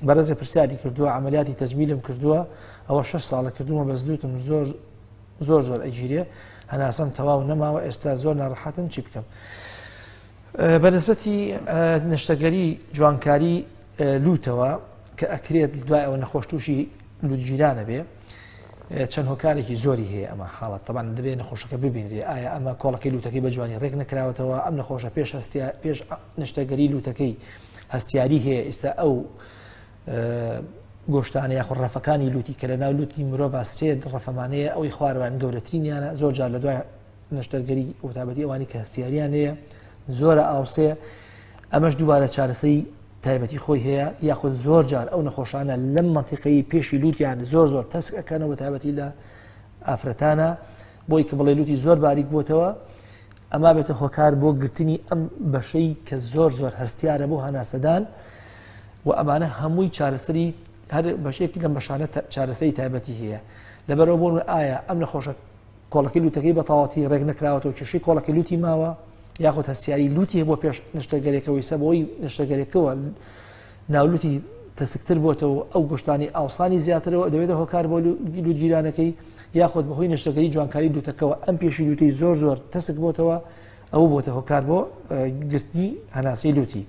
بەڕێزێ پرسیاری کردووە، عەمەلیاتی تەجمیلم کردووە، ئەوە 6 ساڵە کردوومە، بەس لوتم زۆر زۆر زۆر ئەگیرێ، هەناسەم تەواو نەماوە، ئێستا زۆر ناڕەحەتم، چی بکەم؟ بە نسبەتی نەشتەگەری جوانکاری لوتەوە کە ئەکرێت دوای ئەوە نەخۆش تووشی لوتگیرانە بێ، چەند هۆکارێکی زۆری هەیە ئەمە حاڵەت. تەبان دەبێت نەخۆشەکە ببینرێ ئایا ئەمە کۆڵەکەی لوتەکەی بە جوانی ڕێک نەکراوەتەوە، ئەم نەخۆشە پێش هەستیا پێش نەشتەگەری لوتەکەی هەستیاری هەیە، ئێستا ئەو گۆشتانە یاخود ڕەفەکانی لوتی کە لە ناو لوتی مرۆڤ سێ ڕەفەمانەیە، ئەوەی خواروان گەورەترینیانە، زۆر جار لە دوای نەشتەرگەری وتابەتی ئەوانی کە هەستیاریان هەیە زۆرە ئاوسێ، ئەمەش دووبارە چارەسەری تایبەتی خۆی هەیە. یاخود زۆر جار ئەو نەخۆشانە لەم مەنتیقەی پێشی لوتیان زۆر زۆر تەسک ئەکەنەوە، بە تایبەتی لە ئافرەتانە، بۆی کە بڵێ لوتی زۆر باریک بۆتەوە، ئەما بێتە هۆکار بۆ گرتنی ئەم بەشەی کە زۆر زۆر هەستیارە بۆ هەناسەدان. و ئەمانە هەمووی چارەسەری هەر بەشێکی لەم بەشانە چارەسەری تایبەتی هەیە. لەبەرەوە بۆن ئایا ئەم نەخۆشە کۆڵەکەی لوتەکەی بە تەواوەتی ڕێک نەکراوەتەوە، کێشەی کۆڵەکەی لوتی ماوە، یاخود هەستیاری لوتی هەبووە پێش نەشتەرگەرێکەوەی سەبەوەی نەشتەرگەرێکەوە ناولوتی تەسکتر بۆتەوە، ئەو گۆشتانی ئاوسانی زیاترەوە دەبێتە هۆکار بۆ لوتگیرانەکەی، یاخود بەهۆی نەشتەرگەری جوانکاری لوتەکەوە ئەم پێشی لوتی زۆر زۆر تەسک بۆتەوە، ئەو بۆتە هۆکار بۆ گرتنی هەناسەی لوتی.